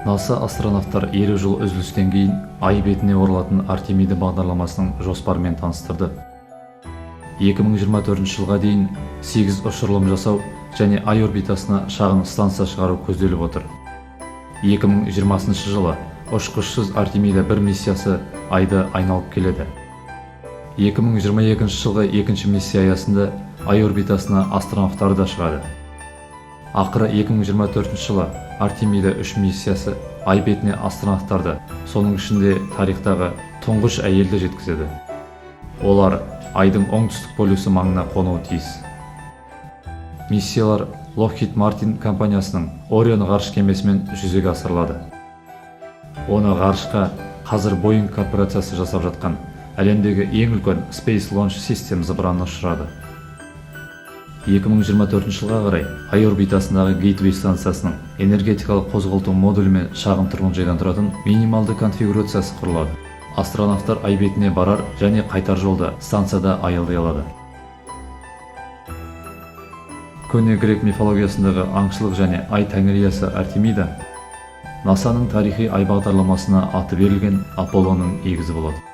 НАСА астронавттар 50 жыл үзілістен кейін Ай бетіне оралатын Артемида бағдарламасының жоспарымен таныстырды. 2024 жылға дейін 8 ұшырылым жасау және Ай орбитасына шағын станция шығару көзделіп отыр. 2020 жылы ұшқышсыз Артемида 1 миссиясы Айды айналып келеді. 2022 жылғы екінші миссия аясында Ай орбитасына астронавттар да шығады. Ақыры 2024 жылы Артемида 3 миссиясы Ай бетіне астронавттарды, соның ішінде тарихтағы тұңғыш әйелді жеткізеді. Олар Айдың оңтүстік полюсі маңына қонуы тиіс. Миссиялар Lockheed Martin компаниясының Orion ғарыш кемесімен жүзеге асырылады. Оны ғарышқа қазір Boeing корпорациясы жасап жатқан әлемдегі ең үлкен Space Launch System зымыраны ұшырады. 2024 жылға қарай Ай орбитасындағы Gateway станциясының энергетикалық қозғалту модулі мен шағын тұрғын жайдан тұратын минималды конфигурациясы құрылады. Астронавттар Ай бетіне барар және қайтар жолда станцияда аялдай алады. Көне грек мифологиясындағы аңшылық және Ай тәңіриясы Артемида НАСАның тарихи Ай бағдарламасына аты берілген Аполлоның егізі болады.